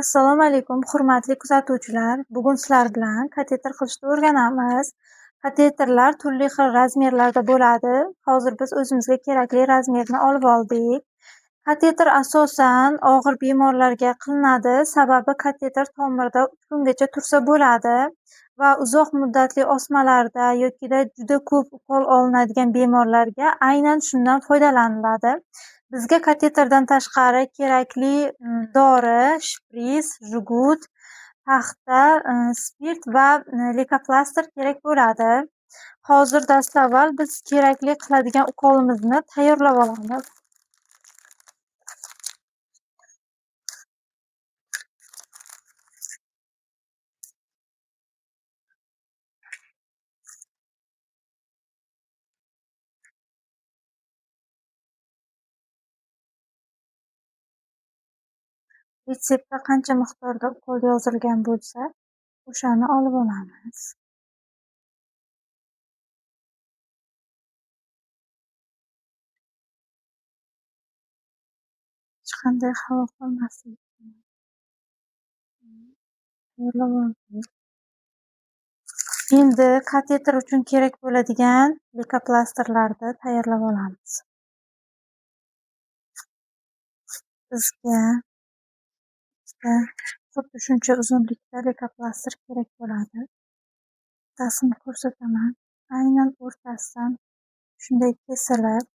Assalomu alaykum, hurmatli kuzatuvchilar. Bugun sizlar bilan kateter qilishni o'rganamiz. Kateterlar turli xil razmerlarda bo'ladi. Hozir biz o'zimizga kerakli razmerni olib oldik. Kateter asosan og'ir bemorlarga qilinadi. Sababi kateter tomirda 3 kungacha tursa bo'ladi va uzoq muddatli osmalarda yokida juda ko'p ukol olinadigan bemorlarga aynan shundan foydalaniladi. Bizga kateterdan tashqari kerakli dori, shpris, jgut, paxta, spirt va leykoplaster kerak bo'ladi. Hozir dastavval biz kerakli qiladigan ukolimizni tayyorlab olamiz. Retseptda qancha miqdorda ukol yozilgan bo'lsa, o'shani olib olamiz. Hech qanday havo qolmasligi uchun tayyorlab oldik. Endi kateter uchun kerak bo'ladigan leykoplasterlarni tayyorlab olamiz. Bizga xuddi shuncha uzunlikda leykoplaster kerak bo'ladi. Bittasini ko'rsataman. Aynan o'rtasidan shunday kesilib,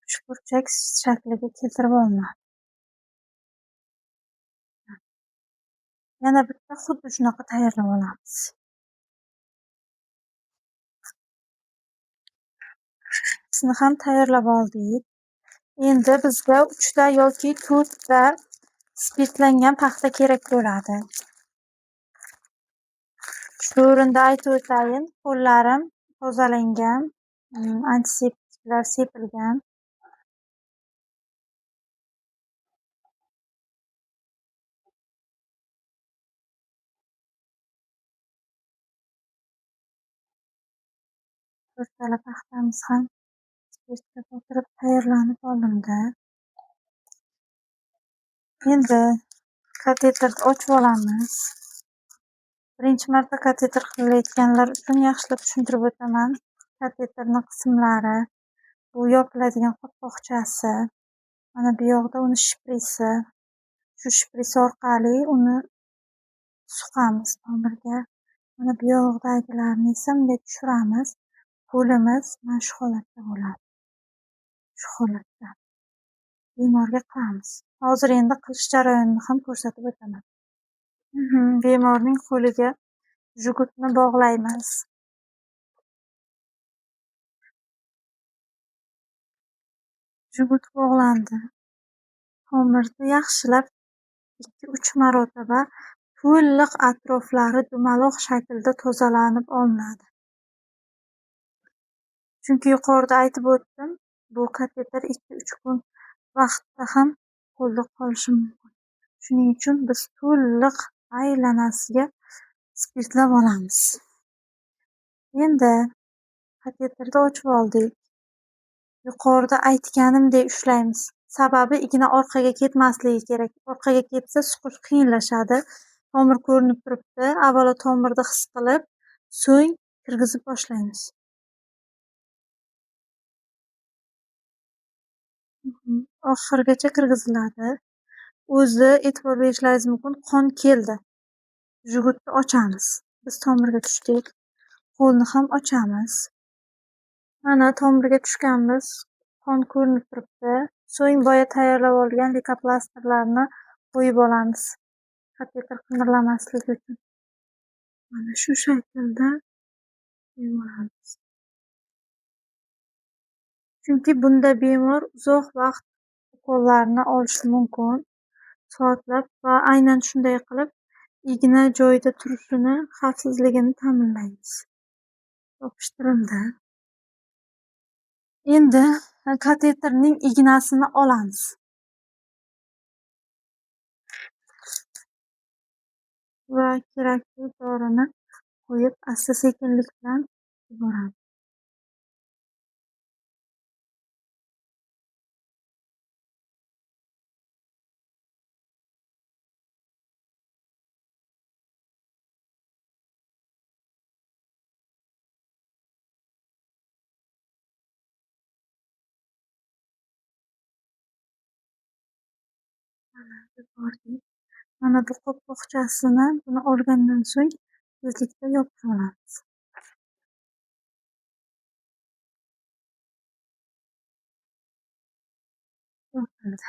uchburchak shakliga keltirib olinadi. Yana bitta xuddi shunaqa tayyorlab olamiz. Ikkinchisini ham tayyorlab oldik. Endi bizga 3 ta yoki 4 ta spirtlangan paxta kerak bo'ladi. Shu o'rinda aytib o'tayin, qo'llarim tozalangan, antiseptiklar sepilgan. To'rttala paxtamiz ham spirtga botirib tayyorlanib olindi. Endi kateterni ochib olamiz. Birinchi marta kateter qilayotganlar uchun yaxshilab tushuntirib o'taman. Kateterning qismlari, bu yopiladigan qopqoqchasi, mana bu yoqda uni shprisi. Shu shpris orqali uni suqamiz tomirga. Mana bu yoqdagilarni esa bunday tushiramiz. Qo'limiz mana shu holatda bo'ladi. Shu holatda bemorga qilamiz. Hozir endi qilish jarayonini ham ko'rsatib o'taman. Bemorning qo'liga jgutni bog'laymiz. Jgut bog'landi. Tomirni yaxshilab 2-3 marotaba to'liq atroflari dumaloq shaklda tozalanib olinadi. Chunki yuqorida aytib o'tdim, bu kateter 2-3 kun vaqtda ham qo'lda qolishi mumkin. Shuning uchun biz to'liq aylanasiga spirtlab olamiz. Endi kateterni ochib oldik. Yuqorida aytganimdek ushlaymiz. Sababi igna orqaga ketmasligi kerak. Orqaga ketsa suqish qiyinlashadi. Tomir ko'rinib turibdi. Avvalo tomirni his qilib, so'ng kirgizib boshlaymiz. Oxirigacha kirgiziladi. O'zi e'tibor berishlaringiz mumkin, qon keldi. Jgutni ochamiz. Biz tomirga tushdik. Qo'lni ham ochamiz. Mana tomirga tushganmiz. Qon ko'rinib turibdi. So'ng boya tayyorlab olgan leykoplasterlarni qo'yib olamiz. Kateter qimirlamasligi uchun. Mana shu shaklda qo'yib olamiz. Chunki bunda bemor uzoq vaqt ukollarni olishi mumkin, soatlab va aynan shunday qilib igna joyida turishini, xavfsizligini ta'minlaymiz. Yopishtirildi. Endi kateterning ignasini olamiz. Va kerakli dorini qo'yib, asta-sekinlik bilan yuboramiz. Mana, yubordik. Mana bu qopqoqchasini, buni olgandan so'ng tezlikda yopib olamiz. Yopildi.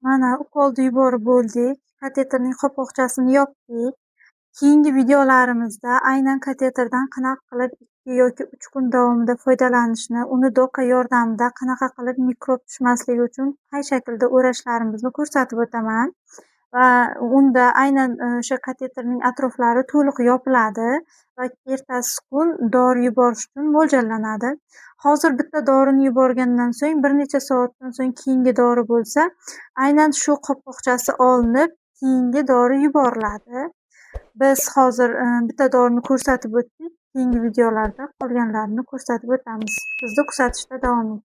Mana, ukolni yuborib bo'ldik. Kateterning qopqoqchasini yopdik. Keyingi videolarimizda aynan kateterdan qanaqa qilib 2 yoki 3 kun davomida foydalanishni, uni doka yordamida qanaqa qilib mikrob tushmasligi uchun qay shaklda o'rashlarimizni ko'rsatib o'taman. Va unda aynan o'sha kateterning atroflari to'liq yopiladi va ertasi kun dori yuborish uchun mo'ljallanadi. Hozir bitta dorini yuborgandan so'ng bir necha soatdan so'ng keyingi dori bo'lsa, aynan shu qopqoqchasi olinib, keyingi dori yuboriladi. Biz hozir bitta dorini ko'rsatib o'tdik. Keyingi videolarda qolganlarini ko'rsatib o'tamiz. Bizni kuzatishda davom eting.